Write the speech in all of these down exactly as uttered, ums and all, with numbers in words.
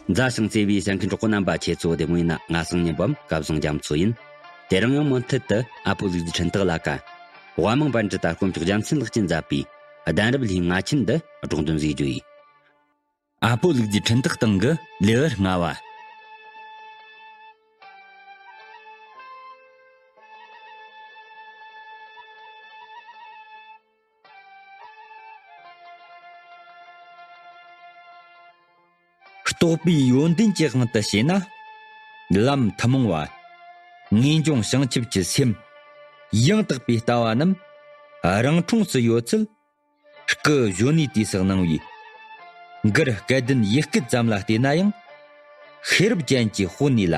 མཛའ་ཞིང་བརྩེ་བའི་གསན་མཁན་གྲོགས་པོ་རྣམ་པ། ཁྱེད་ཚོ་བདེ་མོ་ཡིན་ན། ང་སང་ཉིན་བམ་སྐལ་བཟང་རྒྱ་མཚོ་ཡིན། དེ་རིང་ཡང་མུ་མཐུད་དུ་ཨ་ཕོ་ལུག་རྫི་འཕྲིན་སྟེགས་ལ་ཀ། དབའ་མང་པཎ་ཌི་ཏ་དཀོན་མཆོག་རྒྱལ་མཚན་ལགས་ཀྱིས་མཛད་པའི་གདན་རབས་ལྷའི་ང་ཆེན་འདི་སྒྲོག་འདོན་ཞུ་རྒྱུ་ཡིན། ཨ་ཕོ་ལུག་རྫི་འཕྲིན་སྟེགས་སྟེང་གི་ལེའུ་ལྔ་བ། རྟོགས་པའི་ཡོན་ཏན་གྱི་དབང་དུ་བྱས་ན། ལམ་ཐུན་མོང་བ། ངེས་འབྱུང་བྱང་ཆུབ་ཀྱི་སེམས། ཡང་དག་པའི་ལྟ་བ་རྣམས་རང་འཁྲུངས་སུ་ཡོད་ཚུལ། སྐུ་གཞོན་ནུའི་དུས་སུ་གནང་བའི་མགུར་སྐལ་ལྡན་ཡིག་སྐད་ཙམ་ལ་བལྟས་ན་ཡང་ཤེས་རབ་ཅན་གྱི་དཔོན་ནུས་ལ།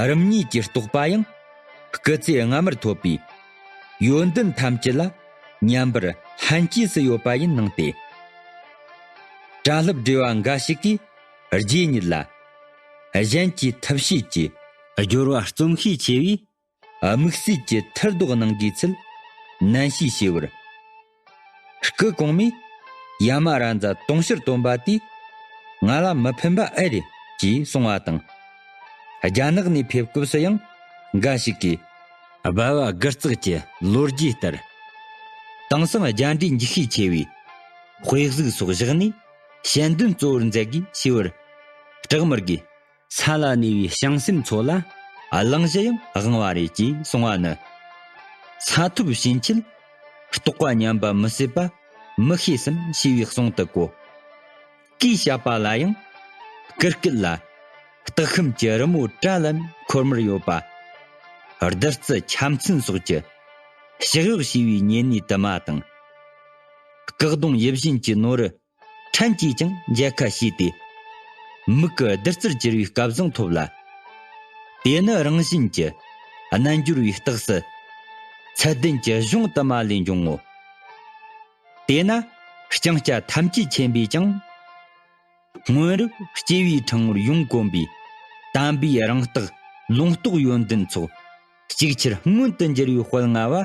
རིམ་གཉིས་ཀྱི་རྟོགས་པ་ཡང་སྐུ་ཚེ་སྔ་མར་ཐོབ་པའི་ཡོན་ཏན་ཐམས་ཅད་ལ་མཉམ་པར་ལྷན་སྐྱེས་སུ་ཡོད་པ་ཡིན་སྣང་སྟེ། གྲྭ་སློབ་བགྲེས་པ་འགའ་ཞིག་གིས་རྗེ་ཉིད་ལ་གཞན་གྱི་ཐབས་ཤེས་ཀྱི་སྦྱོར་བ་རྩོམ་ཤས་ཆེ་བས། དམིགས་བསལ་གྱི་མཐར་ལྡོག་གནང་དགོས་ཚུལ་ནན་བཤད་བྱས་པར། སྐུ་གོང་མས་ཡ་མ་ར་མཛའ་དུང་ཕྱུར་བཏོན་པ་དེས་ང་ལ་མི་ཕན་པ་ཨེ་རེད་ཅེས་གསུངས་པ་དང་། རྒྱ་ནག་ནས་ཕེབས་སྐབས་སུ་ཡང་འགའ་ཞིག་གིས་སྦལ་པ་དགུ་རྩེག་གི་ལོ་རྒྱུས་ལྟར། དེང་སང་རྒྱ་འདྲེ་འཇིགས་ཤས་ཆེ་བས་དཔེ་གཟུགས་སོགས་བཞག་ནས་དཔྱད་འདེམས་གཙོ་བོར་མཛད་དགོས་ཞེས་པར། སྐྲག་མི་དགོས། ས་ལ་གནས་པའི་བྱང་སེམས་ཚོ་ལ་གླེང་གཞི་ཡང་དབང་བ་རེད་ཅེས་གསུངས་པ་ནི། ས་ཐོབ་ཕྱིན་ཆད་རྟོགས་པ་ཉམས་པ་མི་སྲིད་པ་མི་ཤེས་སམ་ཞེས་པའི་གསུང་དུ་གོ། སྐུའི་བཤད་པ་ལ་ཡང་སྐུ་སྐེད་ལ་སྟག་ཤམ་གྱི་རི་མོ་བཀྲ་ལམ་འཁོར་མར་ཡོད་པ། བདུད་རྩི་ཆ་མཚན་སོགས་ཀྱི་ཕྱག་གཡོགས་བྱས་པའི་ཉེ་གནས་དུ་མ་དང་། སྐུ་གདུང་ཡིད་བཞིན་གྱི་ནོར་བུ་ཕྲན་གྱིས་ཀྱང་མཇལ་ཁ་བྱས་ཏེ། མིག་གི་བདུད་རྩིར་གྱུར་པའི་སྐལ་བཟང་ཐོབ་ལ། དེ་ནི་རང་བཞིན་གྱི་རྣལ་འབྱོར་པའི་རྟགས་སུ་ཚད་ལྡན་གྱི་གཞུང་དུ་མ་ལས་འབྱུང་ངོ་། དེས་ན་ལྕང་སྐྱ་ཐམས་ཅད་མཁྱེན་པས་ཀྱང་། སྔོན་རབས་སྐྱེས་པའི་ཕྲེང་བར་ཡོངས་གོམས་པའི་དམ་པའི་རང་རྟགས་ལུང་རྟོགས་ཡོན་ཏན་ཚོགས། གཅིག་ཆར་མངོན་དུ་འགྱུར་བའི་དཔལ་མངའ་བ།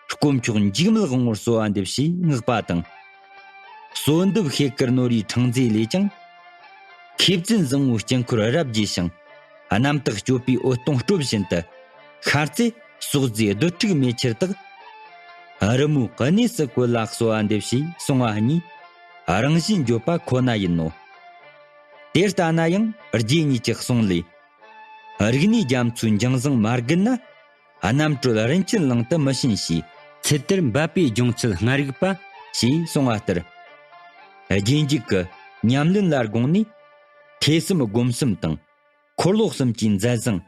དཀོན་མཆོག་འཇིགས་མེད་དབང་པོར་གསོལ་བ་འདེབས་ཞེས་བསྔགས་པ་དང་། གསོལ་འདེབས་ཤེལ་དཀར་ནོར་བུའི་ཕྲེང་མཛེས་ལས་ཀྱང་། མཁས་བཙུན་བཟང་པོའི་དཀྱིལ་འཁོར་རབ་རྒྱས་ཤིང་། རྣམ་དག་སྤྱོད་པའི་འོད་སྟོང་སྤྲོ་བཞིན་དུ། ཤར་རྩེ་སོག་རྫའི་རྡུལ་དྲུག་མེ་ཆར་དག་རི་མོའི་གནས་སུ་བཀོད་ལ་གསོལ་བ་འདེབས་ཞེས་གསུང་བ་གཉིས་རང་བཞིན་བརྗོད་པ་ཁོ་ན་ཡིན་ནོ། དེ་ལྟ་ན་ཡང་རྗེ་ཉིད་ཀྱི་གསུང་ལས། རིག་གནས་རྒྱ་མཚོའི་འཇིང་བཟང་མ་རྒུད་ན། རྣམ་གྲོལ་རིན་ཆེན་གླིང་དུ་མི་ཕྱིན་ཞེས། ཚེ་དེར་འབད་པས་སྦྱོང་ཚུལ་སྔར་རིག་པ། ཞེས་གསུངས་པ་ལྟར། རྗེས་འཇུག་གི་ཉམས་ལེན་ལ་དགོངས་ནས། ཐོས་བསམ་སྒོམ་གསུམ་དང་འཁོར་ལོ་གསུམ་གྱི་མཛད་བཟང་།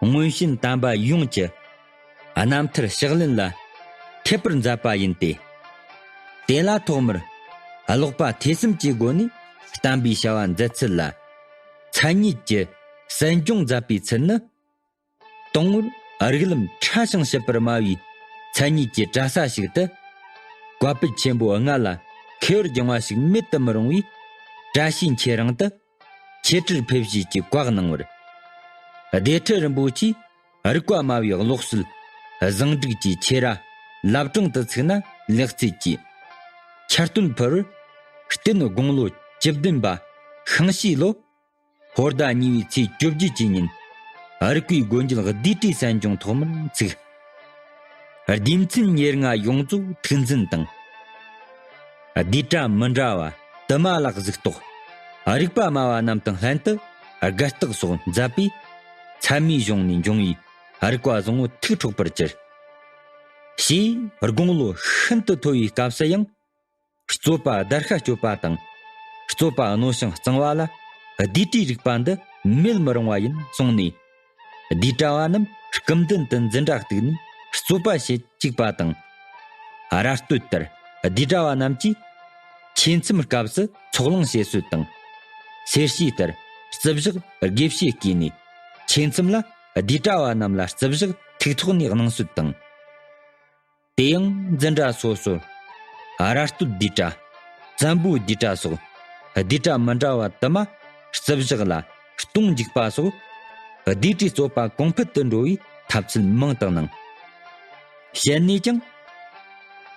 མངོན་ཞེན་དམ་པ་ཡོངས་ཀྱི་རྣམ་ཐར་ཕྱག་ལེན་ལ་འཐད་པར་མཛད་པ་ཡིན་ཏེ། དེ་ལ་ཐོག་མར་ཀློག་པ་ཐོས་བསམ་གྱི་སྒོ་ནས་བསྟན་པའི་བྱ་བ་མཛད་ཚུལ་ལ་མཚན་ཉིད་ཀྱི་གསན་སྦྱོང་མཛད་པའི་ཚུལ་ནི། དང་པོར་རིགས་ལམ་ཕྲ་ཞིང་ཞིབ་པར་དམའ་བའི་མཚན་ཉིད་ཀྱི་གྲྭ་ས་ཞིག་ཏུ། བཀའ་དཔེ་ཆེན་པོ་ལྔ་ལ་མཁས་པར་སྦྱང་བ་ཞིག་མེད་དུ་མི་རུང་བས། བཀྲ་ཤིས་འཁྱིལ་རིང་དུ་ཆོས་ཁྲིར་ཕེབས་ཞེས་ཀྱི་བཀའ་གནང་བར། སྡེ་ཁྲི་རིན་པོ་ཆེས་རིག་པ་དམའ་བའི་ཀློག་སྲོལ་བཟང་སྒྲིག་གྱི་ཆོས་ར་བླ་བྲང་དུ་ཚུགས་ན་ལེགས་ཚུལ་གྱིས། འཆར་དོན་ཕུལ་བར་བསྟུན་དགུང་ལོ་བཅུ་བདུན་པ་ཤིང་བྱིའུ་ལོ། ཧོར་ཟླ་གཉིས་པའི་ཚེས་བཅོ་བརྒྱད་ཀྱི་ཉིན། རིག་པའི་སྒོ་འབྱེད་བསྡུས་གྲྭའི་གསན་སྦྱོང་ཐོག་མར་ཚུགས། སྡེ་ཚན་ཉེར་ལྔ་ཡོངས་རྫོགས་ཐུགས་འཛིན་དང་། བསྡུས་གྲྭ་མི་འདྲ་བ་དུ་མ་ལ་གཟིགས་རྟོག་རིག་པ་དམའ་བ་རྣམས་དང་ལྷན་དུ་དགའ་རྟགས་སོགས་མཛད་པས། ཚད་མའི་གཞུང་ནས་འབྱུང་བའི་རིག་པ་བཟང་པོ་ཐུགས་འཕྲོག་པར་གྱུར། ཞེས་དགུང་ལོ་ཤིན་ཏུ་མཐོ་བའི་སྐབས་སུ་ཡང་། རྩོད་པ་བརྡར་ཤ་གཅོད་པ་དང་། རྩོད་པ་རྣོ་ཞིང་གཙང་བ་ལ་བསྡུས་གྲྭའི་རིག་པ་འདི་མེད་མི་རུང་བ་ཡིན་གསུངས་ནས། བསྡུས་གྲྭ་བ་རྣམས་སྐུ་མདུན་དུ་འཛིན་གྲྭ་བཏུགས་ནས་རྩོད་པ་བྱེད་བཅུག་པ་དང་། ར་སྟོད་ལྟར་བསྡུས་གྲྭ་བ་རྣམས་ཀྱིས་ཆོས་མཚམས་སྐབས་སུ་ཚོགས་ལངས་བྱེད་སྲོལ་དང་། སེར་བྱེས་ལྟར་རྩིབ་ཞག་དགེ་བཤེས་བསྐོས་ནས་ཆོས་མཚམས་ལ་བསྡུས་གྲྭ་བ་རྣམས་ལ་རྩིབ་ཞག་ཐུགས་ཐོག་ནས་གནང་སྲོལ་དང་། དེ་ཡང་འཛིན་གྲྭ་སོ་སོར། ར་སྟོད་བསྡུས་གྲྭ། བཙན་པོའི་བསྡུས་གྲྭ་སོགས་བསྡུས་གྲྭ་མི་འདྲ་བ་དུ་མ་རྩིབ་ཞག་ལ་སྟོང་འཇུག་པ་སོགས་བསྡུས་གྲྭའི་རྩོད་པ་གོང་འཕེལ་དུ་འགྲོ་བའི་ཐབས་ཚུལ་མང་དུ་གནང་། བཤད་ནས་ཀྱང་།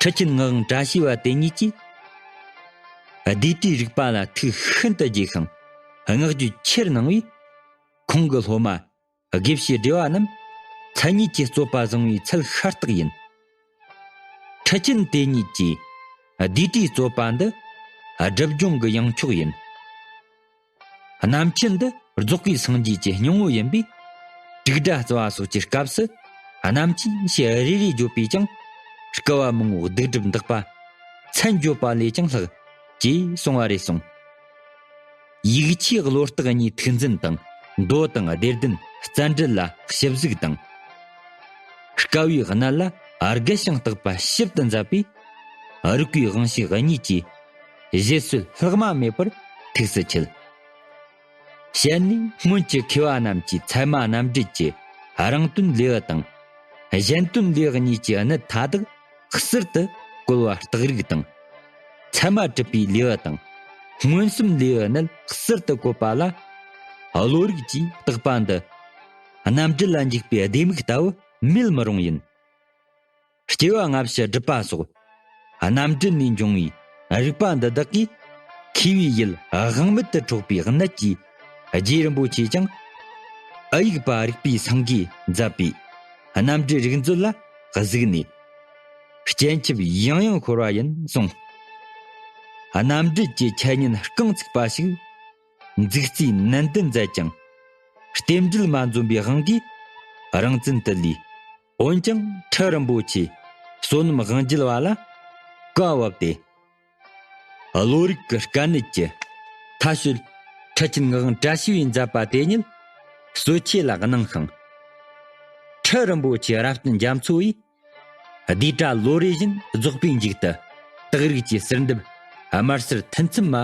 ཁྲི་ཆེན་ངག་དབང་བཀྲ་ཤིས་པ་དེ་ཉིད་ཀྱིས། བསྡུས་གྲྭའི་རིག་པ་ལ་ཐུགས་ཤིན་ཏུ་དགྱེས་ཤིང་ བསྔགས་བརྗོད་ཆེར་གནང་བས། ཁོང་གི་སློབ་མ་དགེ་བཤེས་སྒྲེ་བ་རྣམས་མཚན་ཉིད་ཀྱི་རྩོད་པ་བཟུང་བའི་ཚུལ་ཤ་སྟག་ཡིན། ཁྲི་ཆེན་དེ་ཉིད་ཀྱིས་བསྡུས་གྲྭའི་རྩོད་པ་འདི་སྒྲུབ་སྦྱོང་གི་ཡང་ཕྱོགས་ཡིན། རྣམ་འཕྲུལ་འདི་རྫོགས་པའི་སངས་རྒྱས་ཀྱི་སྙིང་པོ་ཡིན་པས། དྲུག་སྒྲ་རྩི་བ་སོགས་ཀྱི་སྐབས་སུ་རྣམ་འཕྲུལ་ཞེས་རེ་རེ་བརྗོད་པས་ཀྱང་སྐུལ་བ་མང་བོ་སྡིག་སྒྲིབ་འདག་པ་མཚན་བརྗོད་པ་ལས་ཀྱང་ལྷག་ཅེས་གསུང་བ་རེ་གསུངས། ཡིག་ཆའི་བློ་རྟགས་གཉིས་ཐུགས་འཛིན་དང་མདོ་དང་སྡེ་བདུན་རྩ་འགྲེལ་ལ་ཞིབ་གཟིགས་དང་། དཀའ་བའི་གནད་ལ་རྒལ་ཞིང་བརྟག་པ་ཞིབ་ཏུ་མཛད་པས། རིག་པའི་དབང་ཕྱུག་གཉིས་ཀྱིས་བཞེད་སྲོལ་ལྷག་མ་མེད་པར་ཐུགས་སུ་ཆུད། བཤད་ནས་སྔོན་གྱི་མཁས་པ་རྣམས་ཀྱིས་ཚད་མ་རྣམ་འགྲེལ་གྱི་རང་དོན་ལེའུ་དང་། གཞན་དོན་ལེའུ་གཉིས་ཀྱི་གནད་མཐའ་དག་ཟུར་དུ་བཀོད་པ་རྟགས་རིགས་དང་། ཚད་མ་གྲུབ་པའི་ལེའུ་དང་མངོན་སུམ་ལེའུ་གནད་ཟུར་དུ་བཀོད་པ་ལ། བློ་རིག་ཅེས་བཏགས་པ་འདི་རྣམ་འགྲེལ་ལ་འཇུག་པའི་ལྡེ་མིག་ལྟ་བུ་མེད་མི་རུང་ཡིན། སྐྱེ་བ་སྔ་ཕྱི་སྒྲུབ་པ་སོགས་རྣམ་འགྲེལ་ནས་འབྱུང་བའི་རིག་པ་འདི་དག་གིས་མཁས་པའི་ཡིད་དབང་མེད་དུ་འཕྲོག་པའི་གནད་ཀྱིས། རྗེ་རིན་པོ་ཆེས་ཀྱང་ཨ་ཡིག་པ་རིག་པའི་སེང་གེས་མཛད་པའི་རྣམ་འགྲེལ་རིག་མཛོད་ལ་གཟིགས་ནས་སྤྱན་ཆབ་ཡང་ཡང་ཤོར་བ་ཡིན་གསུངས། རྣམ་འགྲེལ་གྱི་འཆད་ཉན་རྐང་ཚུགས་པ་ཞིག་འཛུགས་རྩིས་ནན་ཏན་མཛད་ཀྱང་རྟེན་འབྲེལ་མ་འཛོམས་པའི་དབང་གིས་རང་བཙན་དུ་ལུས། འོན་ཀྱང་ཁྲི་རིན་པོ་ཆེ་བསོད་ནམས་དབང་རྒྱལ་བ་ལ་བཀའ་བབས་ཏེ། བློ་རིག་གི་དཀའ་གནད་ཀྱི་མཐའ་དཔྱོད་ཁྲི་ཆེན་ངག་དབང་བཀྲ་ཤིས་པས་མཛད་པ་དེ་ཉིད་གསོལ་ཆས་ལ་གནང་ཞིང་། ཁྲི་རིན་པོ་ཆེ་རབ་བརྟན་རྒྱ་མཚོ་ཡིས་བསྡུས་གྲྭ་ལོ་རེ་བཞིན་རྫོགས་པའི་མཇུག་ཏུ་རྟགས་རིགས་ཀྱི་གསར་འདེབས་དམར་སེར་ཐུན་མཚམས་མ་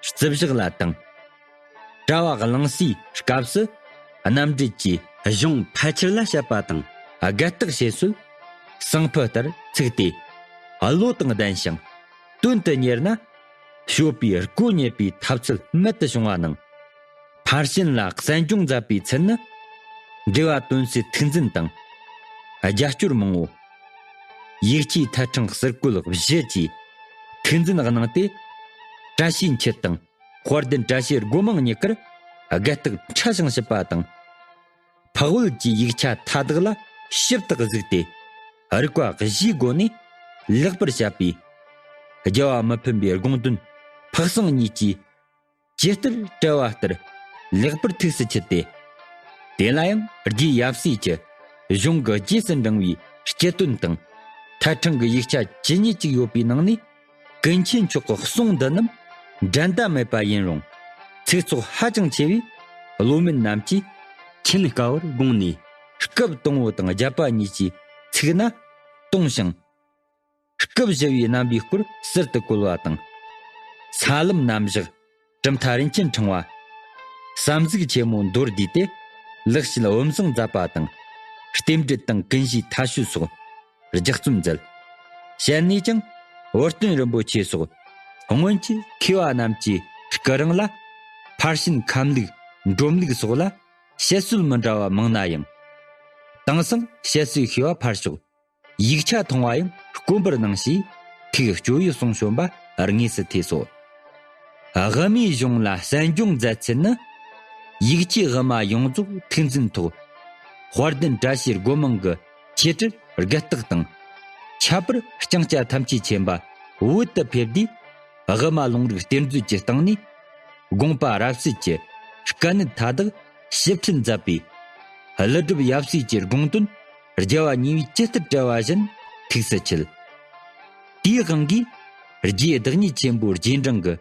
རྩི་བཞག་ལ་དང་། གྲྭ་བ་གླེང་སའི་སྐབས་སུ་རྣམ་འགྲེལ་གྱི་གཞུང་ཕལ་ཆེར་ལ་བཤད་པ་དང་རྒལ་རྟགས་བྱེད་སྲོལ་གསང་ཕུ་ལྟར་ཚུགས་ཏེ། བློ་དང་ལྡན་ཞིང་དོན་དུ་གཉེར་ན་སྤྱོད་པའི་སྒོ་རྙེད་པའི་ཐབས་ཚུལ་རྨད་དུ་བྱུང་བ་ནང་། ཕར་ཕྱིན་ལ་གསན་སྦྱོང་མཛད་པའི་ཚུལ་ནི་འགྲེལ་བ་དོན་གསལ་ཐུགས་འཛིན་དང་རྒྱབ་སྐྱོར་མང་བོ། ཡིག་ཆའི་ཐད་འཕྲེང་ཟུར་བཀོད་བཞི་བཅས་ཐུགས་འཛིན་གནང་སྟེ། བཀྲ་ཤིས་འཁྱིལ་དང་དཔལ་ལྡན་བཀྲ་ཤིས་སྒོ་མང་གཉིས་ཀར་རྒལ་རྟགས་ཕྲ་ཞིང་ཞིབ་པ་དང་། འཕགས་བོད་ཀྱི་ཡིག་ཆ་མཐའ་དག་ལ་ཞིབ་ཏུ་གཟིགས་ཏེ། རིག་པ་གཞིའི་སྒོ་ནས་ལེགས་པར་བཤད་པས། རྒྱལ་བ་མི་ཕམ་པའི་དགོངས་དོན་འཕགས་གསང་གཉིས་ཀྱིས་ཇི་ལྟར་བཀྲལ་བ་ལྟར་ལེགས་པར་ཐུགས་སུ་ཆུད་དེ། དེ་ལ་ཡང་རྗེ་ཡབ་སྲས་ཀྱི་གཞུང་གི་རྗེས་སུ་འབྲང་བའི་སྤྱི་དོན་དང་། ཐད་འཕྲེང་གི་ཡིག་ཆ་ཇི་སྙེད་ཅིག་ཡོད་པའི་ནང་ནས། ཀུན་མཁྱེན་མཆོག་གི་གསུང་འདི་རྣམས་འགྲན་ཟླ་མེད་པ་ཡིན་རུང་ཚིག་ཚོགས་ཧ་ཅང་ཆེ་བས། བློ་མེད་རྣམས་ཀྱིས་མཁྱེན་དཀའ་བར་དགོངས་ནས། སྐབས་དང་པོ་དང་བརྒྱད་པ་གཉིས་ཀྱི་ཚིག་སྣ་སྟོང་ཞིང་། སྐབས་བཞི་པའི་རྣམ་པའི་སྐོར་ཟུར་དུ་བཀོད་པ་དང་། ས་ལམ་རྣམ་བཞག་གྲུབ་མཐའ་རིན་ཆེན་ཕྲེང་བ། བསམ་གཟིགས་ཆེན་མོ་མདོར་བསྡུས་ཏེ་ལེགས་བཤད་འོད་བཟང་མཛད་པ་དང་། རྟེན་འབྲེལ་དང་ཀུན་གཞིའི་མཐའ་དཔྱོད་སོགས་ལྗགས་རྩོམ་མཛད། ཞལ་ནས་ཀྱང་བུ་སྟོན་རིན་པོ་ཆེ་སོགས་སྔོན་གྱི་མཁས་པ་རྣམས་ཀྱི་སྐུ་རིང་ལ་ཕར་ཕྱིན་ཁམས་ལུགས་འགྲོམ་ལུགས་སོགས་ལ་བཤད་སྲོལ་མི་འདྲ་བ་མང་ན་ཡང་། དེང་སང་བཤད་སྲོལ་ཤེས་པ་ཕར་ཕྱོགས། ཡིག་ཆ་མཐོང་བ་ཡང་དཀོན་པར་སྣང་ཞེས་ཐུགས་སྐྱོ་བའི་གསུང་བྱོན་པ་དངོས་སུ་ཐོས་སོ། དབུ་མའི་གཞུང་ལ་གསན་སྦྱོང་མཛད་ཚུལ་ནི། ཡིག་ཆའི་དབུ་མ་ཡོངས་རྫོགས་ཐུགས་འཛིན་ཐོག་དཔལ་ལྡན་བཀྲ་ཤིས་སྒོ་མང་གི་འཁྱིལ་ཁྲིར་རྒལ་རྟགས་དང་། ཁྱད་པར་ལྕང་སྐྱ་ཐམས་ཅད་མཁྱེན་པ་བོད་དུ་ཕེབས་དུས། དབུ་མ་ལུང་རིགས་གཏེར་མཛོད་ཀྱི་སྟེང་ནས། དགོངས་པ་རབ་གསལ་གྱི་དཀའ་གནད་མཐའ་དག་ཞིབ་ཁྲིད་མཛད་པས། ཀླུ་སྒྲུབ་ཡབ་སྲས་ཀྱི་དགོངས་དོན་རྒྱལ་བ་གཉིས་པས་ཇི་ལྟར་བཀྲལ་བ་བཞིན་ཐུགས་སུ་ཆུད། དེའི་དབང་གིས་རྗེ་བདག་ཉིད་ཆེན་པོའི་རྗེས་འབྲང་གི་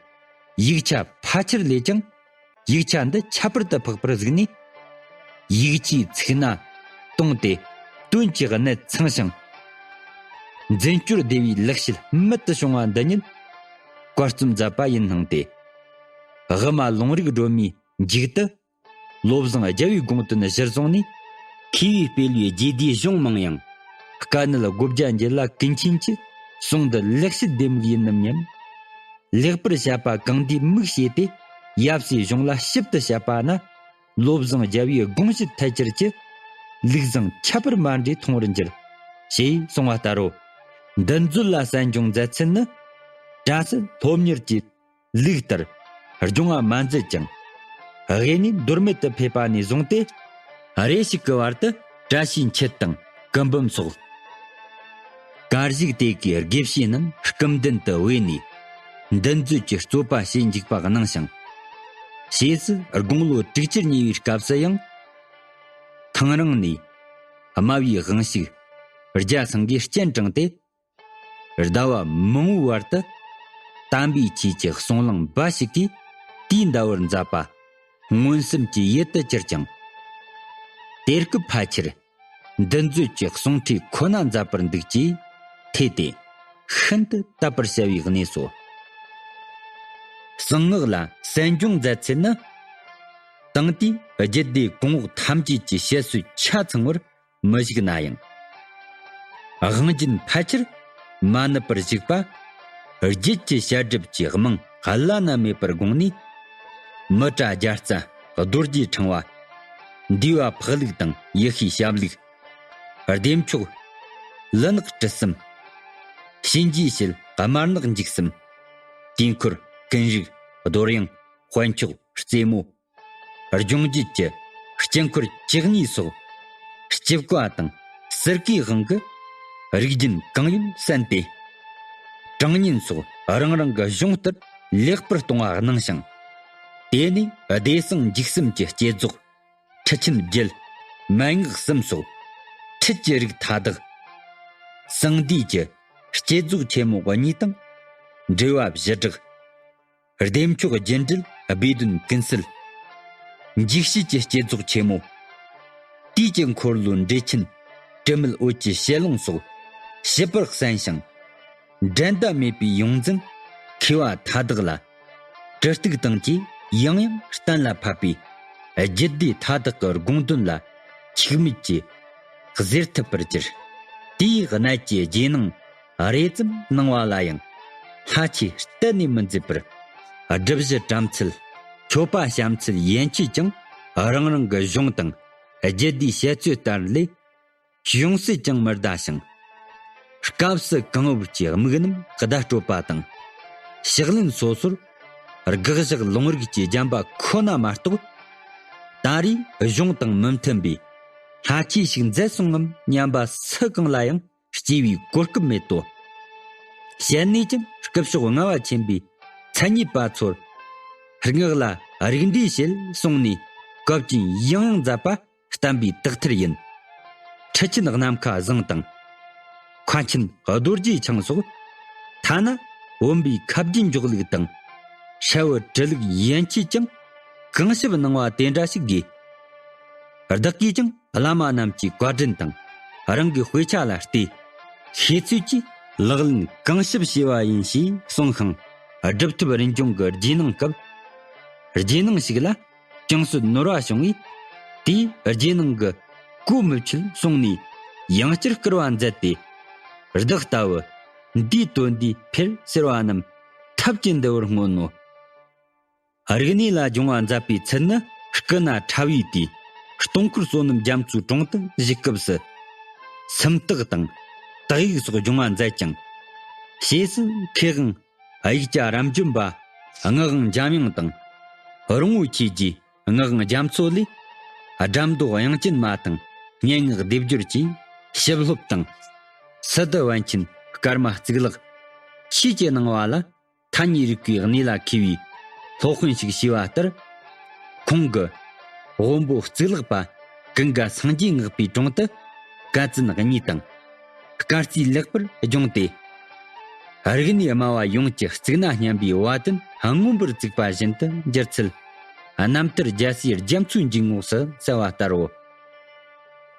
ཡིག་ཆ་ཕལ་ཆེར་ལས་ཀྱང་ཡིག་ཆ་འདི་ཁྱད་པར་དུ་འཕགས་པར་གཟིགས་ནས། ཡིག་ཆའི་ཚིག་སྣ་སྟོང་སྟེ་དོན་གྱི་གནད་ཚང་ཞིང་། འཛིན་སྐྱོར་བདེ་བའི་ལེགས་བཤད་རྨད་དུ་བྱུང་བ་འདི་ཉིད་བཀའ་རྩོམ་མཛད་པ་ཡིན་སྣང་སྟེ། དབུ་མ་ལུང་རིགས་སྒྲོན་མའི་མཇུག་ཏུ། བློ་བཟང་རྒྱལ་བའི་དགོངས་དོན་གཞིར་བཟུང་ནས། མཁས་པའི་སྤེལ་བའི་རྗེས་ཟློས་གཞུང་མང་ཡང་། དཀའ་གནད་སྒོ་བརྒྱ་འགྱེད་ལ་ཀུན་མཁྱེན་གྱི། གསུང་འདི་ལེགས་བཤད་ལྡེ་མིག་ཡིན་ནམ་སྙམ། ལེགས་པར་བཤད་པ་གང་དེའི་མིག་ཕྱེས་ཏེ། ཡབ་སྲས་གཞུང་ལ་ཞིབ་ཏུ་དཔྱད་པ་ན། བློ་བཟང་རྒྱལ་བའི་དགོངས་གཞི་ཐལ་འགྱུར་གྱི། ལུགས་བཟང་ཁྱད་པར་མ་འདྲེས་མཐོང་བར་འགྱུར། ཞེས་གསུངས་པ་ལྟར་རོ། འདི་མཛོད་ལ་གསན་སྦྱོང་མཛད་ཚུལ་ནི། གྲྭ་སྲིད་སློབ་གཉེར་གྱི་ལུགས་ལྟར་སྦྱོང་བ་མ་མཛད་ཅིང་ དབུས་ནས་མདོར་མེད་དུ་ཕེབས་པ་ནས་བཟུང་སྟེ། རེ་ཞིག་གི་བར་དུ་བཀྲ་ཤིས་འཁྱིལ་དང་སྐུ་འབུམ་སོགས། གར་གཞུག་དེ་གའི་དགེ་བཤེས་རྣམས་སྐུ་མདུན་དུ་བོས་ནས་འདུ་མཛོད་ཀྱི་རྩོད་པ་བྱེད་འཇུག་པ་གནང་ཞིང་། ཕྱིས་སུ་དགུང་ལོ་དྲུག་ཅུར་ཉེ་བའི་སྐབས་སུ་ཡང་། ཐང་རིང་ནས་དམའ་བའི་དབང་ཕྱུག་རྒྱ་ཚང་གིས་སྤྱན་དྲངས་ཏེ། ཟླ་བ་མང་བོའི་བར་དུ་དམ་པའི་ཆོས་ཀྱི་གསུང་གླེང་འབའ་ཞིག་གིས་དུས་འདའ་བར་མཛད་པ་མངོན་སུམ་གྱི་ཡུལ་དུ་གྱུར་ཅིང་། དེ་སྐབས་ཕལ་ཆེར་འདུ་མཛོད་ཀྱི་གསུང་ཁྲིད་ཁོ་ན་མཛད་པར་འདུག་ཅེས་ཐོས་ཏེ་ཤིན་ཏུ་དད་པར་བྱ་བའི་གནས་སོ། གསང་སྔགས་ལ་གསན་སྦྱོང་མཛད་ཚད་ནི། དེང་དུས་རྒྱུད་སྡེ་གོང་འོག་ཐམས་ཅད་ཀྱི་བཤད་སྲོལ་ཆ་ཚང་བར་མི་བཞུགས་ན་ཡང་། དབང་རྒྱུན་ཕལ་ཆེར་མ་ནུབ་པར་བཞུགས་པ། རྒྱུད་ཀྱི་བཤད་སྒྲུབ་ཀྱི་རྨང་བླ་ན་མེད་པར་དགོངས་ནས། མི་ཏྲ་རྒྱལ་རྩ་རྡོ་རྗེ་ཕྲེང་བ། འདུས་པ་འཕགས་ལུགས་དང་ཡེ་ཤེས་ཞབས་ལུགས། བདེ་མཆོག་ལུས་ནག་གྲུ་གསུམ། གཤིན་རྗེའི་ཞལ་དམར་ནག་འཇིགས་གསུམ། དཀྱིལ་འཁོར་ཀུན་རིག་རྡོར་དབྱངས་དཔལ་མཆོག་རྩེ་མོ། སྦྱོང་བརྒྱུད་ཀྱི་དཀྱིལ་འཁོར་བཅུ་གཉིས་སོགས། སྐྱེ་བ་དང་སྲིད་ཀའི་དབང་གི་རིགས་རྒྱུན་གང་ཡོད་གསན་ཏེ། དྲང་ཉན་སོགས་རང་རང་གི་གཞུང་ལྟར་ལེགས་པར་གཏོང་བ་གནང་ཞིང་། དེ་ནས་བདེ་གསང་འཇིགས་གསུམ་གྱི་བསྐྱེད་རྫོགས། ཁྲི་ཆེན་བརྒྱད། མན་ངག་གསུམ་སོགས། ཁྲིད་ཀྱི་རིགས་མཐའ་དག། གསང་འདུས་ཀྱི་བསྐྱེད་རྫོགས་ཆེན་མོ་གཉིས་དང་། འགྲེལ་པ་བཞི་སྦྲགས། བདེ་མཆོག་རྒྱུད་འགྲེལ་སྦས་དོན་ཀུན་གསལ། འཇིགས་བྱེད་ཀྱི་བསྐྱེད་རྫོགས་ཆེན་མོ། དུས་ཀྱི་འཁོར་ལོའི་འགྲེལ་ཆེན་དྲི་མེད་འོད་ཀྱི་ཞལ་ལུང་སོགས་ཞིབ་པར་གསན་ཞིང་། འགྲན་ཟླ་མེད་པའི་ཡོངས་འཛིན་མཁས་པ་མཐའ་དག་ལ་དྲི་གཏུག་དང་བཅས་ཡང་ཡང་གཏན་ལ་ཕབ་པས། རྒྱུད་སྡེ་མཐའ་དག་གི་དགོངས་དོན་ལ་འཆུག་མེད་ཀྱིས་གཟིར་ཐུབ་པར་གྱུར། དེའི་གནད་ཀྱི་རྗེས་གནང་རེ་ཙམ་གནང་བ་ལ་ཡང་ལྷ་ཆོས་གཏན་ནས་མི་མཛད་པར། སྒྲུབ་གཞི་བྲམ་ཚུལ། མཆོད་པ་བཤམས་ཚུལ་ཡན་ཆད་ཀྱང་རང་རང་གི་གཞུང་དང་རྒྱུད་སྡེའི་བཤད་ཚུལ་ལྟར་ལས་ཅུང་ཟད་ཀྱང་མི་འདའ་ཞིང་། སྐབས་སུ་གང་བབ་ཀྱི་དམིགས་རྣམ་བརྡ་སྤྲོད་པ་དང་། ཕྱག་ལེན་སོ་སོར་དགག་བཞག་ལུང་རིགས་ཀྱི་སྦྱངས་པ་ཁོ་ན་མ་གཏོགས། ད་རེས་གཞུང་དང་མི་མཐུན་པའི་ལྷ་ཆོས་ཤིག་མཛད་སོང་ངམ་སྙམ་པ་སུ་གང་ལ་ཡང་སྐྱེ་བའི་གོ་སྐབས་མེད་དོ། བཤད་ནས་ཀྱང་སྐུ་ཞབས་རྔ་བ་ཆེན་པོའི་མཚན་ཉིད་པ་ཚོར་སྔགས་ལ་རིགས་འགྲེ་བྱེད་གསུངས་ནས་སྐབས་ཀྱིན་ཡང་ཡང་མཛད་པ་བསྟན་པའི་དག་ཐེར་ཡིན། ཁྲི་ཆེན་ནམ་མཁའ་བཟང་དང་། མཁན་ཆེན་རྡོ་རྗེ་འཆང་སོགས། ཐ་ན་བུམ་པའི་ཁ་རྒྱན་འཇོག་ལུགས་དང་། ཤྭ་བའི་འབྲི་ལུགས་ཡན་ཆད་ཀྱང་གང་ཞིབ་གནང་བ་དེ་འདྲ་ཞིག་དགོས། བདག་གིས་ཀྱང་བླ་མ་རྣམས་ཀྱི་བཀའ་དྲིན་དང་རང་གི་དཔེ་ཆ་ལ་བལྟས། ཤེས་ཚོད་ཀྱིས་ལག་ལེན་གང་ཞིབ་བྱས་པ་ཡིན་ཞེས་གསུངས་ཤིང་། སྒྲུབ་ཐབས་རིན་འབྱུང་གི་རྗེས་གནང་སྐབས། རྗེས་གནང་ཞིག་ལ། ཅུང་ཟད་ནོར་བ་བྱུང་བས། དེའི་རྗེས་གནང་གི་གོ་མི་ཆོད་གསུངས་ནས་ཡང་བསྐྱར་བསྐུར་བ་མཛད་དེ། བདག་ལྟ་བུ་འདིའི་དོན་འདིའི་ཕེར་ཟེར་བ་རྣམས་ཐབས་ཀྱི་འདུལ་བར་མངོན་ནོ། རིག་གནས་ལ་སྦྱོང་བ་མཛད་པའི་ཚུལ་ནི། སྐུ་ན་ཕྲ་བའི་དུས་སྟོང་འཁོར་བསོད་ནམས་རྒྱ་མཚོའི་དྲུང་དུ་བཞུགས་སྐབས་སུ། སུམ་རྟགས་དང་དག་ཡིག་སོགས་སྦྱོང་བ་མཛད་ཅིང་། ཞེས་སུ་མཁས་དབང་། དབྱུག་བྱ་རབ་འབྱམས་པ། ངག་དབང་འཇམ་དབྱངས་དང་། རོང་བོ་ཆོས་རྗེ་ངག་དབང་རྒྱ་མཚོ་ལས། སྒྲ་མདོ་དབྱངས་ཅན་མ་དང་སྙན་ངག་སྡེབ་སྦྱོར་གྱིས་ཞིབ་སློབ་དང་། སི་ཏུ་པཎ་ཆེན་ཀརྨ་གཙུག་ལག་ཆོས་ཀྱི་སྣང་བ་ལ་ཐ་སྙད་རིག་པའི་གནས་ལ་མཁས་པའི་སློབ་དཔོན་ཞིག་ཞུས་པ་ལྟར། ཁོང་གིས་དབོན་པོ་གཙུག་ལག་པ་ཀུན་དགའ་སངས་རྒྱས་བསྔགས་པའི་དྲུང་དུ་བཀའ་བཙུན་གཉིས་དང་། སྐར་རྩིས་ལེགས་པར་སྦྱོང་སྟེ། རིག་གནས་སྨྲ་བ་ཡོངས་ཀྱི་གཙུག་ན་སྙན་པའི་བ་དན་མངོན་པར་བརྩིགས་པ་བཞིན་དུ་འགྱུར་ཚུལ། རྣམ་ཐར་རྒྱལ་སྲས་རྒྱ་མཚོའི་འཇུག་ངོགས་སུ་གསལ་བ་ལྟར་རོ།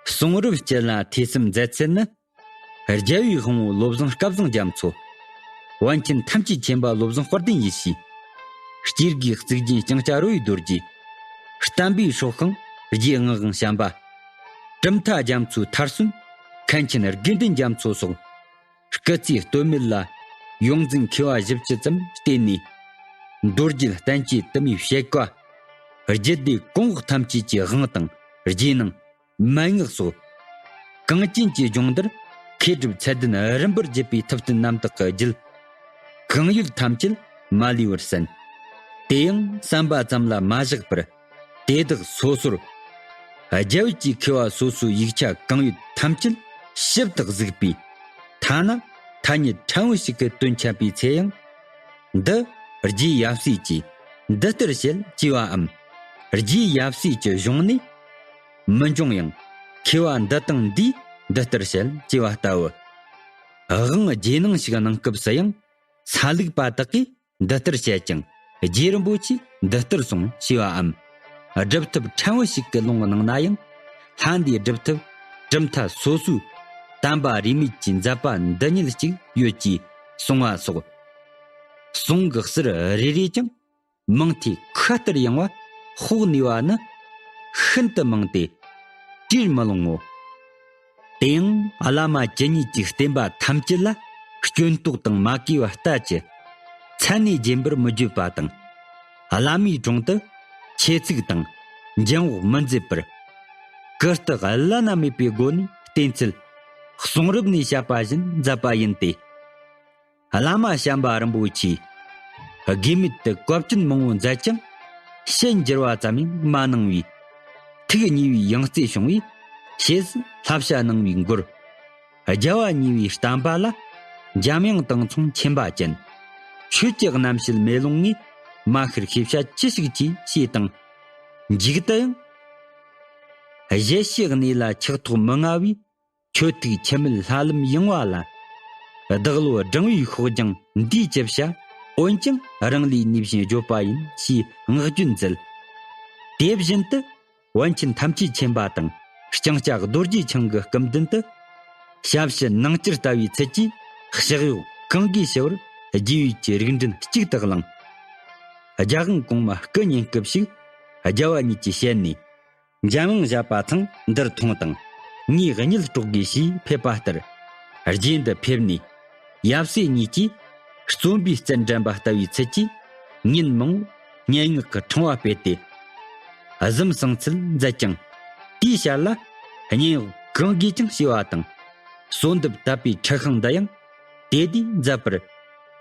གསུང་རབ་སྤྱི་ལ་ཐོས་བསམ་མཛད་ཚུལ་ནི། རྒྱལ་བའི་དབང་པོ་བློ་བཟང་སྐལ་བཟང་རྒྱ་མཚོ། པཎ་ཆེན་ཐམས་ཅད་མཁྱེན་པ་བློ་བཟང་དཔལ་ལྡན་ཡེ་ཤེས། སྐྱེ་རྒུའི་གཙུག་རྒྱན་ལྕང་སྐྱ་རོལ་པའི་རྡོ་རྗེ། བསྟན་པའི་སྲོག་ཤིང་རྗེ་ངག་དབང་བྱམས་པ། གྲུབ་མཐའ་རྒྱ་མཚོའི་མཐར་སོན་མཁན་ཆེན་དགེ་འདུན་རྒྱ་མཚོ་སོགས། སྐུ་ཚེའི་སྟོད་སྨད་ལ་ཡོངས་འཛིན་མཁས་པ་བཞི་བཅུ་ཙམ་བསྟེན་ནས། མདོ་རྒྱུད་བསྟན་བཅོས་དུ་མའི་བཤད་བཀའ། རྒྱུད་སྡེ་གོང་འོག་ཐམས་ཅད་ཀྱི་དབང་དང་རྗེས་གནང་། མན་ངག་སོགས། གངས་ཅན་གྱི་ལྗོངས་འདིར་མཁས་གྲུབ་ཚད་ལྡན་རིམ་པར་བརྒྱུད་པའི་ཐུབ་བསྟན་རྣམ་དག་གི་རྒྱུད་གང་ཡོད་ཐམས་ཅད་མ་ལུས་པར་གསན། དེ་ཡང་བསམ་པ་ཙམ་ལ་མ་བཞག་པར་ དེ་དག་སོ་སོར། རྒྱ་ཡུལ་གྱི་མཁས་པ་སོ་སོའི་ཡིག་ཆ་གང་ཡོད་ཐམས་ཅད་ཞིབ་ཏུ་གཟིགས་པས། ཐ་ན་ཐ་སྙད་ཕྲན་བུ་ཞིག་གི་དོན་འཆད་པའི་ཚེ་ཡང་། འདི་རྗེ་ཡབ་སྲས་ཀྱིས་འདི་ལྟར་བཤད་ཅེས་པའམ། རྗེ་ཡབ་སྲས་ཀྱི་གཞུང་ནས་མི་འབྱུང་ཡང་། མཁས་པ་འདི་དང་འདིས་འདི་ལྟར་བཤད་ཅེས་པ་ལྟ་བུ། དབང་རྗེས་གནང་ཞིག་གནང་སྐབས་སུ་ཡང་། སཱ་ལུག་པ་དག་གིས་འདི་ལྟར་བཤད་ཅིང་། རྗེ་རིན་པོ་ཆེས་འདི་ལྟར་གསུངས་ཞེས་པའམ། སྒྲུབ་ཐབས་ཕྲན་བུ་ཞིག་གི་ལུང་གནང་ན་ཡང་། ལྷ་འདིའི་སྒྲུབ་ཐབས་གྲུབ་མཐའ་སོ་སོའི་བསྟན་པ་རིས་མེད་ཀྱི་མཛད་པ་འདི་ཉིད་ཅིག་ཡོད་ཅེས་གསུང་བ་སོགས། གསུང་གི་ཟུར་རེ་རེས་ཀྱང་མང་ཐོས་ཁ་ལྟར་ཡང་བ་དཔོག་ནུས་པ་ནི་ཤིན་ཏུ་མང་སྟེ་བྲིས་མི་ལོང་ངོ་། དེ་ཡང་བླ་མ་ཇི་སྙེད་ཀྱི་བསྟན་པ་ཐམས་ཅད་ལ་སྐྱོན་རྟོག་དང་མ་གོས་པ་ལྟ་ཅི། མཚན་ནས་རྗེན་པར་མི་བརྗོད་པ་དང་། བླ་མའི་དྲུང་དུ་ཆེ་ཚིག་དང་འགྱིང་འོག་མི་མཛད་པར། གུས་རྟག་བླ་ན་མེད་པའི་སྒོ་ནས་བསྟེན་ཚུལ་གསུང་རབ་ནས་བཤད་པ་བཞིན་མཛད་པ་ཡིན་ཏེ། བླ་མ་བྱམས་པ་རིན་པོ་ཆེས་དགོས་མེད་དུ་བཀའ་བཀྱོན་མང་པོ་མཛད་ཀྱང་ཞལ་འགྱུར་བ་ཙམ་ཡང་མ་གནང་བས། ཐུགས་མཉེས་པའི་ཡང་རྩེ་བྱུང་བས་ཞེས་བསླབ་བྱ་གནང་བའི་མགུར། རྒྱལ་བ་གཉིས་པའི་བསྟན་པ་ལ་འཇམ་དབྱངས་དང་མཚུངས་མཁྱེན་པ་ཅན། ཆོས་ཀྱི་རྣམ་བཤད་མེ་ལོང་ངས་མ་ཤར་ཤེས་བྱ་ཅི་ཞིག་གྱིས་ཞེས་དང་། མཇུག་ཏུ་ཡང་། གཞལ་བྱའི་གནས་ལ་ཆགས་ཐོགས་མི་མངའ་བས། ཆོས་ཐུགས་འཆི་མེད་ལྷ་ལམ་ཡངས་པ་ལ། བདག་བློ་སྒྲེང་བའི་ཤོག་རྒྱང་འདིས་ཅི་བྱ། འོན་ཀྱང་རང་ལུས་ནུས་བཞིན་བརྗོད་པ་ཡིན་ཞེས་བསྔགས་བརྗོད་མཛད། དེ་བཞིན་དུ་པཎ་ཆེན་ཐམས་ཅད་མཁྱེན་པ་དང་ལྕང་སྐྱ་རྡོ་རྗེ་འཆང་གི་སྐུ་མདུན་དུ། ཞབས་ཕྱི་ནང་བཅུར་ལྟ་བའི་ཚུལ་གྱིས་ཕྱག་གཡོག་གང་དགོས་ཞུ་བར་རྒྱལ་བའི་གི་རིགས་མགྲིན་གཅིག་ཏུ་བླངས། རྒྱལ་དབང་གོང་མ་སྐུ་ཉིད་སྐུ་ཞིག་རྒྱལ་བ་ཉིད་ཀྱི་ཞལ་ནས། འཇམ་དབྱངས་བཞད་པ་ཚང་འདིར་ཐོངས་དང་། ངའི་གཉིད་དཀྲོག་དགོས་ཞེས་ཕེབས་པ་ལྟར། རྗེ་འདི་ཕེབས་ནས། ཡབ་སྲས་གཉིས་ཀྱིས། རྩོམ་པའི་རྩལ་འགྲན་པ་ལྟ་བུའི་ཚུལ་གྱིས། ཉིན་མང་པོ་སྙན་ངག་གི་ཕྲེང་བ་སྤེལ་ཏེ། གཟིམ་གསང་ཚུལ་མཛད་ཅིང་། དེའི་ཞལ་ལ། སྙན་ངག་གང་དགོས་ཀྱང་ཞེས་པ་དང་། གསོལ་འདེབས་དད་པའི་འཁྲི་ཤིང་འདི་ཡང་། དེ་དུས་མཛད་པར།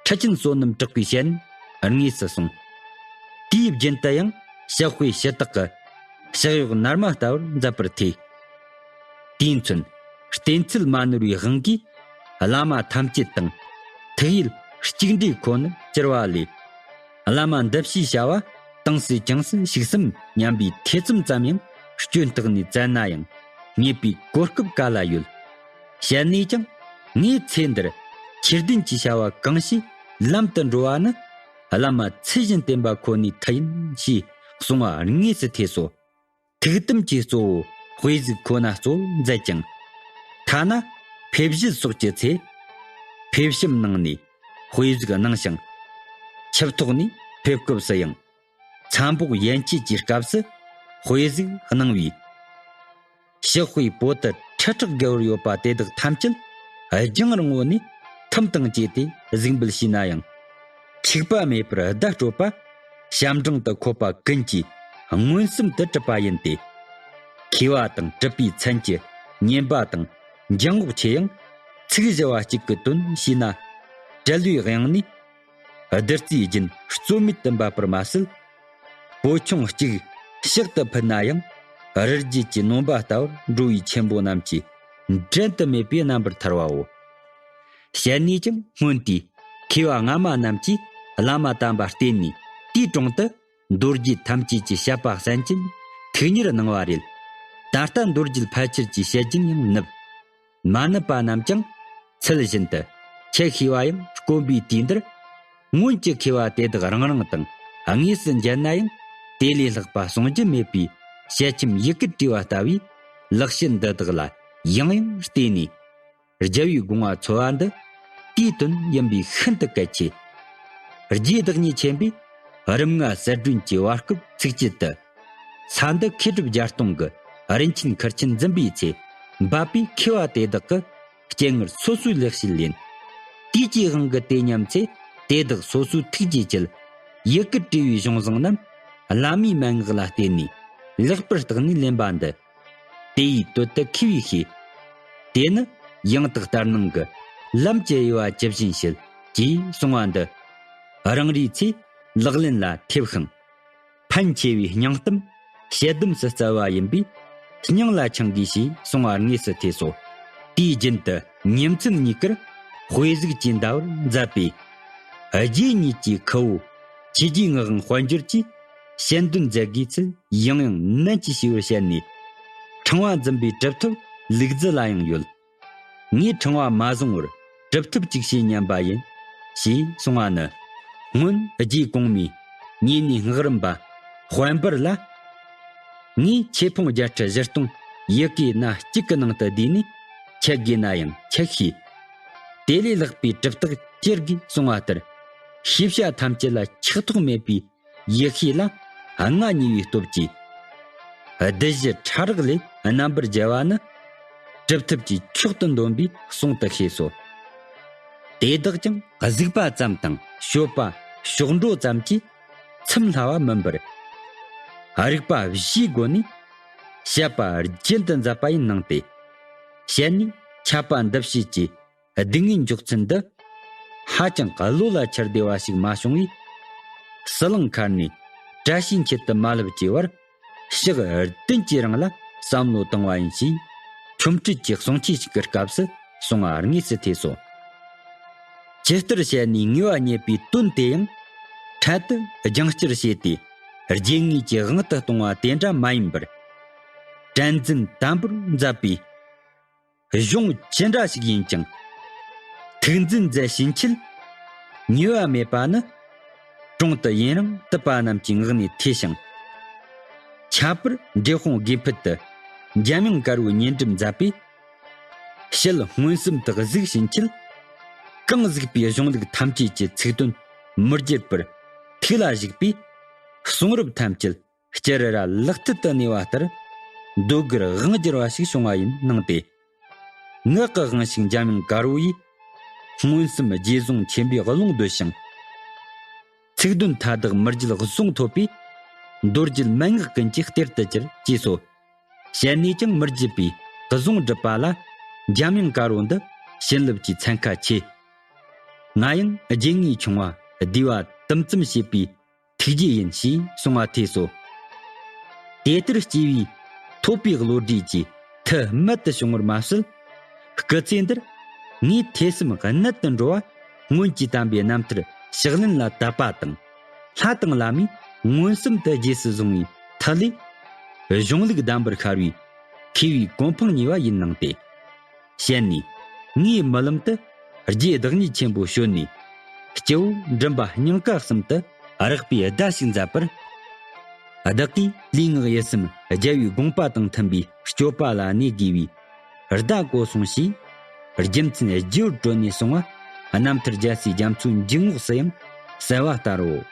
ཁྲི་ཆེན་བསོད་ནམས་གྲགས་པའི་ཞལ་ནས་དངོས་སུ་གསུངས། དེའི་རྒྱུན་དུ་ཡང་ཞག་དཔེ་ཞུ་དག་གི་ཕྱག་གཡོག་ནར་མ་ལྟ་བུར་མཛད་པར་ཐོས། དུས་མཚོན། བསྟེན་ཚུལ་མ་ནོར་བའི་དབང་གིས་བླ་མ་ཐམས་ཅད་དང་ཐུགས་ཡིད་གཅིག་འདྲེས་ཁོ་ན་གྱུར་པ་ལས། བླ་མ་འདི་ཕྱིའི་བྱ་བ་ཏང་སྲིད་ཅང་སྲིད་ཞིག་སམ་སྙམ་པའི་ཐེ་ཚོམ་ཙམ་ཡང་སྐྱོན་བརྟག་ནས་བཙལ་ན་ཡང་ངེས་པའི་གོ་སྐབས་ག་ལ་ཡོད། བཤད་ནས་ཀྱང་ངའི་ཚེ་འདིར་ཁྱེར་ལྡན་གྱི་བྱ་བ་གང་བྱས་ལམ་དུ་འགྲོ་བ་ནི་བླ་མ་ཚུལ་བཞིན་བསྟེན་པ་ཁོ་ནའི་མཐུ་ཡིན་ཞེས་གསུང་བ་དངོས་སུ་ཐོས་སོ། ཐུགས་དམ་གྱི་གཙོ་བོ་དཔེ་གཟུགས་ཁོ་ན་གཙོ་བོར་མཛད་ཅིང་། ཐ་ན་ཕེབས་བཞུད་སོགས་ཀྱི་ཚེ། ཕེབས་བྱམས་ནང་ནས་དཔེ་གཟུགས་གནང་ཞིང་། ཆིབས་ཐོག་ནས་ཕེབས་སྐབས་སུ་ཡང་། མཚམས་འབོག་ཡན་ཆད་ཀྱི་སྐབས་སུ་དཔེ་གཟུགས་གནང་བས། ཞག་དཔེ་པོ་ཏི་ཁྲི་ཕྲག་བརྒལ་བར་ཡོད་པ་དེ་དག་ཐམས་ཅད་རྒྱང་རིང་བོ་ནས་ཐུམ་དང་བཅས་ཏེ་གཟིགས་འབུལ་བྱས་ན་ཡང་། འཆུག་པ་མེད་པར་བརྡ་སྤྲོད་པ། ཞབས་འབྲིང་དུ་འཁོད་པ་ཀུན་གྱིས་མངོན་སུམ་དུ་གྲུབ་པ་ཡིན་ཏེ། མཁས་པ་དང་གྲུབ་པའི་མཚན་གྱི་སྙན་པ་དང་འགྱིང་འོག་ཆེ་ཡང་ཚིག་བཞི་བ་གཅིག་གི་དོན་ཞུས་ན། འབྲེལ་བའི་དབྱངས་ནས། བདུད་རྩིའི་རྒྱུན་རྩོལ་མེད་དུ་འབབ་པར་མ་ཟད། པོད་ཆུང་གཅིག་ཕྱག་ཏུ་ཕུལ་ན་ཡང་རི་རྒྱུད་ཀྱི་ནོམ་པ་ལྟ་བུར་འགྲོ་བའི་ཆེན་པོ་རྣམས་ཀྱིས་འགྲན་དུ་མེད་པའི་རྣམ་པར་ཐར་བའོ། བཤད་ནས་ཀྱང་སྔོན་དུས་མཁས་པ་སྔ་མ་རྣམས་ཀྱིས་བླ་མ་དམ་པ་བསྟེན་ནས་དེའི་དྲུང་དུ་མདོ་རྒྱུད་ཐམས་ཅད་ཀྱི་བཤད་པ་གསན་ཅིང་ཐུགས་གཉེར་གནང་བ་རེད། ད་ལྟ་མདོ་རྒྱུད་ཕལ་ཆེར་གྱིས་བཤད་རྒྱུན་ཡང་ནུབ། མ་ནུབ་པ་རྣམས་ཀྱང་ཚུལ་བཞིན་དུ་ཁྱེད་ཤེས་པ་ཡང་དཀོན་པའི་དུས་འདིར་སྔོན་གྱི་མཁས་པ་དེ་དག་རང་རང་དང་དངོས་སུ་མཇལ་ན་ཡང་དེ་ལས་ལྷག་པ་གསུང་རྒྱུ་མེད་པའི་ཞལ་ཆེམས་ཡི་གེར་བྲིས་པ་ལྟ་བུའི་ལེགས་བཤད་འདི་དག་ལ་ཡང་ཡང་བལྟས་ནས་རྒྱལ་བའི་དགོངས་པ་འཚོལ་བ་འདི་དེའི་དོན་ཡིན་པས་ཤིན་ཏུ་གལ་ཆེ། རྗེ་བདག་ཉིད་ཆེན་པོས་རིམ་ལྔ་གསལ་སྒྲོན་གྱི་བར་སྐབས་ཚིགས་བཅད་དུ། ས་འདི་མཁས་གྲུབ་བརྒྱད་སྟོང་གི་རིན་ཆེན་ཁུར་ཆེན་འཛིན་པའི་ཚེ། འབབ་པའི་མཁས་པ་དེ་དག་གི་སྤྱན་སྔར་སོ་སོའི་ལེགས་བཤད་ལེན། དུས་ཀྱི་དབང་གིས་དེ་ཉམས་ཚེ་དེ་དག་སོ་སོའི་ཐུགས་ཀྱིས་བཅད། ཡི་གེར་བྲིས་པའི་གཞུང་བཟང་རྣམས་བླ་མའི་མན་ངག་ལ་བརྟེན་ནས་ལེགས་པར་བརྟགས་ནས་ལེན་པ་འདི། དེ་ཡི་དོད་དུ་མཁས་པས་ཤེས། དེ་ནི་ཡང་དག་ལྟར་སྣང་གི་ལམ་གྱི་དབྱེ་བ་ཇི་བཞིན་བཤད་ཅེས་གསུང་བ་འདི། རང་རེའི་ཚེ་ལག་ལེན་ལ་ཐེབས་ཤིང་། ཕན་ཆེ་བའི་སྙིང་གཏམ་ ཞལ་གདམས་སུ་སྩལ་བ་ཡིན་པས་སྙིང་ལ་འཆང་དགོས་ཞེས་གསུང་བ་དངོས་སུ་ཐོས་སོ། དུས་རྒྱུན་དུ་ཉིན་མཚན་གཉིས་ཀར་དཔེ་གཟུགས་ཀྱི་ཟླ་བར་མཛད་པས། རྗེ་ཉིད་ཀྱི་ཁུ་བོ་ཆོས་རྗེ་ངག་དབང་དཔལ་འབྱོར་གྱིས་ཞལ་འདོན་མཛད་དགོས་ཚུལ་ཡང་ཡང་ནན་གྱིས་ཞུས་པར་བཤད་ནས། ཕྲེང་བ་འཛིན་པའི་གྲུབ་ཐོབ་ལུག་རྫི་ལ་ཡང་ཡོད། ངས་ཕྲེང་བ་མ་བཟུང་བར་གྲུབ་ཐོབ་ཅིག་བྱེད་སྙམ་པ་ཡིན། ཞེས་གསུང་བ་ནི། སྔོན་རྗེ་གོང་མའི་ཉེ་གནས་སྔགས་རམས་པ་དཔལ་འབར་ལ། ངས་ཆོས་ཕུང་བརྒྱད་ཁྲི་བཞི་སྟོང་ཡི་གེ་སྣ་གཅིག་གི་ནང་དུ་བསྡུས་ནས་འཆད་དགོས་ན་ཡང་འཆད་ཤེས། དེ་ལས་ལྷག་པའི་གྲུབ་རྟགས་ཅི་དགོས་གསུང་བ་ལྟར། ཤེས་བྱ་ཐམས་ཅད་ལ་ཆགས་ཐོགས་མེད་པའི་ཡེ་ཤེས་ལ་མངའ་བརྙེས་པའི་སྟོབས་ཀྱིས། བདུད་བཞི་ཕྲ་རགས་ལས་རྣམ་པར་རྒྱལ་བ་ནི། གྲུབ་ཐོབ་ཀྱིས་མཆོག་ཏུ་འདོན་པའི་གསུང་དུ་ཤེས་སོ། དེ་དག་ཀྱང་གཟིགས་པ་ཙམ་དང་སྤྱོད་པ་གཤོག་འགྲོ་ཙམ་གྱིས་ཚིམ་སླ་བ་མིན་པར། རིག་པ་བཞིའི་སྒོ་ནས་བཤད་པ་རྒྱུན་དུ་མཛད་པ་ཡིན་སྣང་སྟེ། བཤད་ནས་འཆད་པ་འདི་བྱེད་ཀྱི་སྡུག་བསྔལ་འཇོག་ཚུལ་འདི། ཧ་ཅང་གི་བློ་ལ་འཆར་བདེ་བ་ཞིག་མ་བྱུང་བས། ཟི་ལིང་མཁར་ནས་བཀྲ་ཤིས་འཁྱིལ་དུ་མ་ལྷོད་ཀྱི་བར། ཞག་བདུན་གྱི་རིང་ལ་བསམ་བློ་བཏང་བ་ཡིན་ཞེས། ཆོ་འཕྲུལ་གྱི་གསུང་ཆོས་ཤིག་གི་སྐབས་སུ་གསུང་བ་དངོས་སུ་ཐོས་སོ། ཇི་ལྟར་བཤད་ནས་ངེས་པ་རྙེད་པའི་དོན་དེ་ཡང་འཕྲལ་དུ་སྦྱང་བསྐྱར་བྱས་ཏེ། རྗེ་དངོས་ཀྱི་དབང་དུ་གཏོང་བ་དེ་འདྲ་མ་ཡིན་པར། དྲན་འཛིན་དམ་པོར་མཛད་པའི་གཞུང་ཅི་འདྲ་ཞིག་ཡིན་ཀྱང་། ཐུགས་འཛིན་མཛད་ཕྱིན་ཆད་ཉེས་པ་མེད་པ་ནི། གྲོང་དུ་ཡུན་རིང་དུབ་པ་རྣམས་ཀྱི་ངག་ནས་ཐོས་ཤིང་། ཁྱད་པར་འབྲས་སྤུངས་དགེ་ཕུད་དུ་འཇམ་དབྱངས་དཀར་པོའི་ཉེ་འགྲིབ་མཛད་པས། ཞལ་མངོན་སུམ་དུ་གཟིགས་ཕྱིན་ཆད། གང་གཟིགས་པའི་གཞུང་ལུགས་ཐམས་ཅད་ཀྱི་ཚིག་དོན་མི་བརྗེད་པར་ཐུགས་ལ་བཞུགས་པས། གསུང་རབ་ཐམས་ཅད་སྤྱིར་ར་ལག་མཐིལ་དུ་གནས་པ་ལྟར། འདོད་དགུར་དབང་བསྒྱུར་བ་ཞིག་བྱུང་བ་ཡིན་སྣང་སྟེ། ངག་གི་དབང་ཕྱུག་འཇམ་དབྱངས་དཀར་པོ་ཡིས། མངོན་སུམ་རྗེས་བཟུང་ཆེན་པོའི་ཀློང་བརྡོལ་ཞིང་། ཚིག་དོན་མཐའ་དག་མི་བརྗེད་གཟུངས་ཐོབ་པས། མདོ་རྒྱུད་མན་ངག་ཀུན་གྱི་གཏེར་དུ་གྱུར་ཅེས་སོ། བཤད་ནས་ཀྱང་མི་བརྗེད་པའི་གཟུངས་སྒྲུབ་པ་ལ། འཇམ་དབྱངས་དཀར་པོ་འདི་བྱིན་རླབས་ཀྱི་ཚན་ཁ་ཆེ། ང་ཡང་རྗེ་ངའི་ཆུང་བ་བསྡུས་པ་དུམ་ཙམ་བྱས་པའི་ཐུགས་རྗེ་ཡིན་ཞེས་གསུང་བ་ཐོས་སོ། དེ་ལྟར་སྐྱེས་པའི་ཐོབ་པའི་བློ་གྲོས་ཀྱིས་མཐུ་རྨད་དུ་བྱུང་བར་མ་ཟད། སྐུ་ཚེ་འདིར་ངའི་ཐོས་བསམ་གནད་དུ་འགྲོ་བ་སྔོན་གྱི་དམ་པའི་རྣམ་ཐར་ཕྱག་ལེན་ལ་དད་པ་དང་། ལྷ་དང་བླ་མས་མངོན་སུམ་དུ་རྗེས་སུ་བཟུང་བའི་མཐུ་ལས། གཞུང་ལུགས་གདམས་པར་ཤར་བའི་མཁས་པའི་གོ་འཕང་བརྙེས་པ་ཡིན་སྣང་སྟེ། བཤད་ནས་ངའི་རྨི་ལམ་དུ་རྗེ་བདག་ཉིད་ཆེན་པོ་བྱོན་ནས། སྐྱེ་བོ་མགྲིན་པ་སྙིང་ག་གསུམ་དུ་རེག་པའི་བརྡ་ཞིག་མཛད་པར། བདག་གིས་ལུས་ངག་ཡིད་གསུམ་རྒྱལ་བའི་དགོངས་པ་དང་མཐུན་པའི་སྤྱོད་པ་ལ་གནས་དགོས་པའི་བརྡ་གོ་སོང་ཞེས། རྒྱུ་མཚན་བརྗེ་བོར་བཀྲོལ་ནས་གསུང་བ། རྣམ་ཐར་རྒྱལ་སྲས་རྒྱ་མཚོའི་འཇུག་ངོགས་སུ་ཡང་གསལ་བ་ལྟར་རོ།